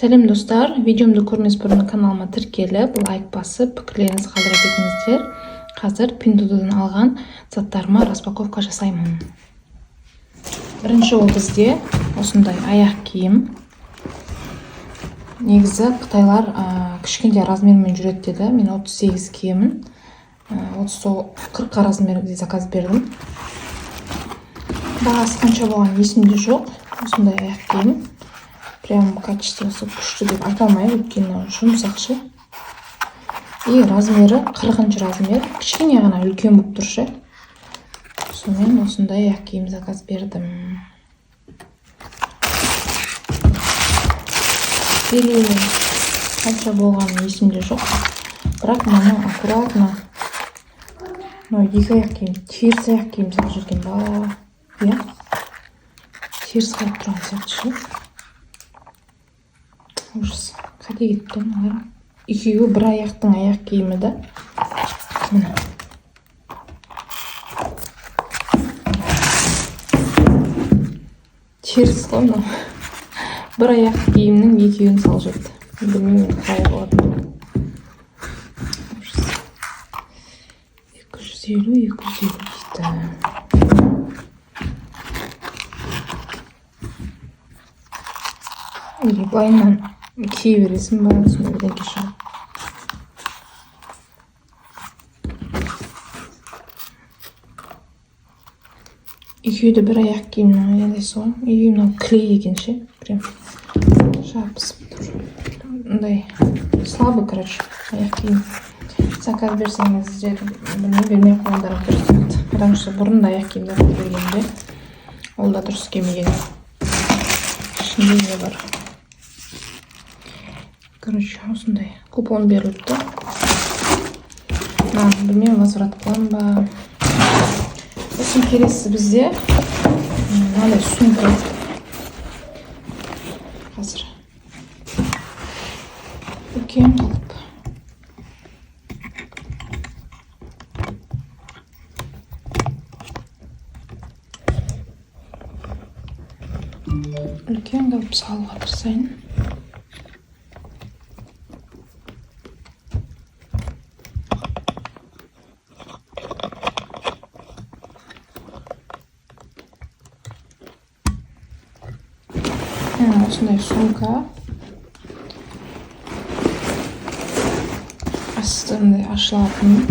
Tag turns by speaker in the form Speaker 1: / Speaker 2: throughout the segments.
Speaker 1: Сәлем, достар! Видеомды көрмес бұрын каналыма тіркеліп, лайк басып, пікірлеріңізді қалдыра кетіңіздер. Қазір Пиндуодуодан алған заттарыма распаковка жасаймын. Бірінші ол бізде осындай аяқ киім. Негізі қытайлар кішкентай размермен жүреді деді. Мен 38 киемін. 40 размерде заказ бердім. Бағасы қанша болған есімде жоқ. Осындай аяқ киім. Прям качествосы күшті деп айта алмаймын, өйткені жұмсақ ше. И размері 40 размер. Кішкене ғана үлкен болып тұр ше. Сонымен осындай аяқ киім заказ бердім. Белуі қанша болғаны есімде жоқ. Бірақ мына аккуратно, мынау екі аяқ киім, теріс аяқ киім салып жүрген ба? Иә? Теріс қарап тұрған сияқты ше. Ужас. Қате кетті мыналар. Екеуі бір аяқтың аяқ киімі да. Міне. Теріс қой мынау. Бір аяқ киімнің екеуін салып жіберді. Білмеймін енді қалай болатынын. Ужас. 250, 250 дейді. Или былайынан кие бересің ба, сондай бірдеңке шығар. Екеуі де бір аяқ киімнің аяғындайсы ғой. И мынау клей екен ше, прям жабысып тұр. Мындай слабый, короче, аяқ киім. Заказ берсеңіздер, білмей бермей ақ қойғандарың дұрыс сияқты. Потому что бұрын да аяқ киім заказ бергенде ол да дұрыс келмеген. Ішінде не бар? Короче, осындай купон беріліпті. Мынаны білмеймін, возврат қыламын ба. Сосын келесі бізде мынандай сумка. Қазір үлкен қылып. Үлкен қылып салуға тырысайын. Міне, осындай сумка. Асты мындай ашылатын.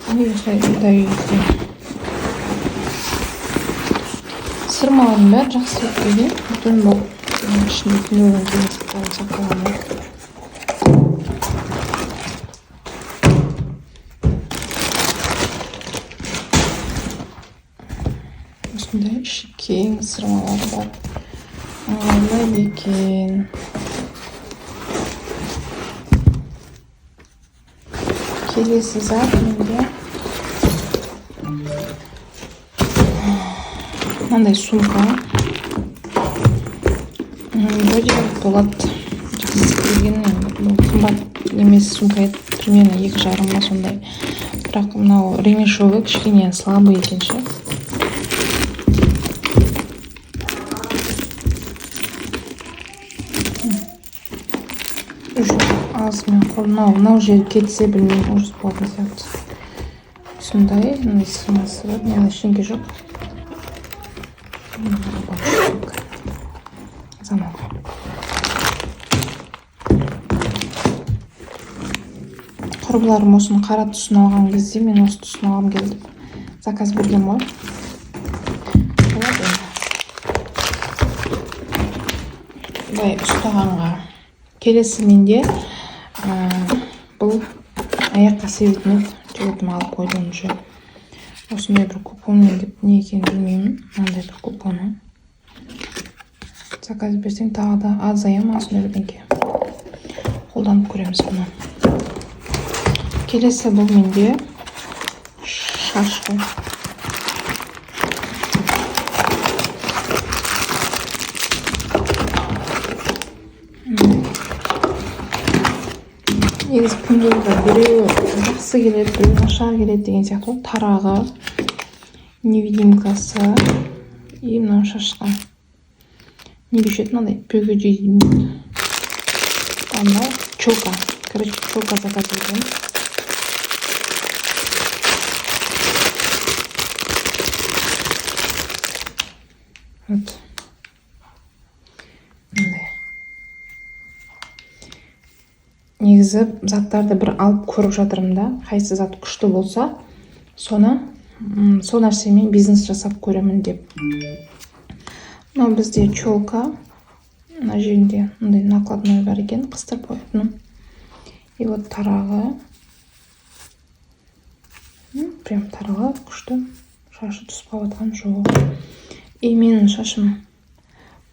Speaker 1: И осылай даю екен. Сырмалардың бәрі жақсы болып келген. Бүтін болып ішінде түнеуін заттарын сақталған. Осындай іші кең сырмалар бар. Ыңғайлы екен. Келесі зат менде мынандай сумка. Вроде болады. Жақсы келген, енді бұл қымбат емес сумка еді, примерно екі жарым ба сондай. Бірақ мынау ремешогы кішкене слабый екен ше. Уже алысымен қол, мынау жері кетсе, білмеймін, ужас болатын сияқты. Сондай, мындай сырмасы бар, мына ештеңе жоқ. Замок. Құрбыларым осының қара түсін алған кезде мен осы түсін алғым келді. Заказ берген ғой. Болады енді. Былай ұстағанға. Келесі менде, бұл аяққа себетін еді. Жігітім алып қойды оны уже. Осындай бір купонмен деп не екенін білмеймін. Мынандай бір купоны. Заказ берсең тағы да азая ма осындай бірдеңке. Қолданып көреміз бұны. Келесі бұл менде шаш қой. Негізі Пиндуодуода біреуі жақсы келеді, біреуі нашар келеді деген сияқты ғой. Тарағы, невидимкасы и мынау шашқа не деуші еді, мынандай бөгедей. А мынау челка. Короче, челка заказ берген. Вот мындай. Негізі заттарды бір алып көріп жатырмын да, қайсы зат күшті болса, соны сол нәрсемен бизнес жасап көремін деп. Мынау бізде челка, мына жерінде мындай накладной бар екен, қыстырып қоятын. И вот тарағы. Прям таралады күшті, шашы түсіп қалып жатқан жоқ. И менің шашым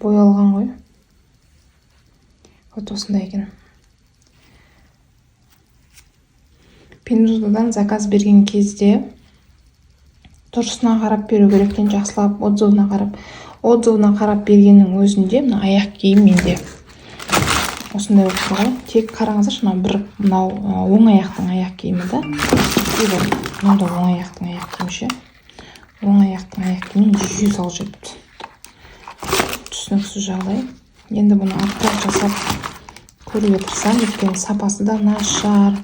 Speaker 1: боялған ғой, вот осындай екен. Пиндуодуодан заказ берген кезде дұрысына қарап беру керек екен, жақсылап отзывына қарап. Отзывына қарап бергеннің өзінде мына аяқ киім менде осындай болып тұр ғой. Тек қараңыздаршы, мынау бір, мынау оң аяқтың аяқ киімі да. И вот мынау да оң аяқтың аяқ киімі ше. Оң аяқтың аяқ киімін жүйе салып жіберіпті. Түсініксіз жағдай. Енді бұны отказ жасап көруге тырысамын, өйткені сапасы да нашар.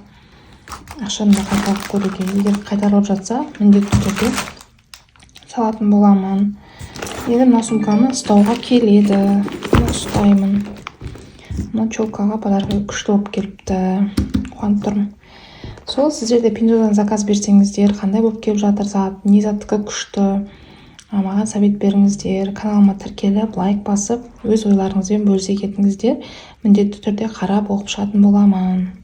Speaker 1: Ақшаны да қайтарып көруге, егер қайтарылып жатса, міндетті түрде салатын боламын. Енді мына сумканы ұстауға келеді, бұны ұстаймын. Мына челкаға подарка күшті болып келіпті, қуанып тұрмын. Сол, сіздер де Пиндуодуодан заказ берсеңіздер, қандай болып келіп жатыр зат, не заттікі күшті, маған совет беріңіздер. Каналыма тіркеліп, лайк басып, өз ойларыңызбен бөлісе кетіңіздер. Міндетті түрде қарап, оқып шығатын боламын.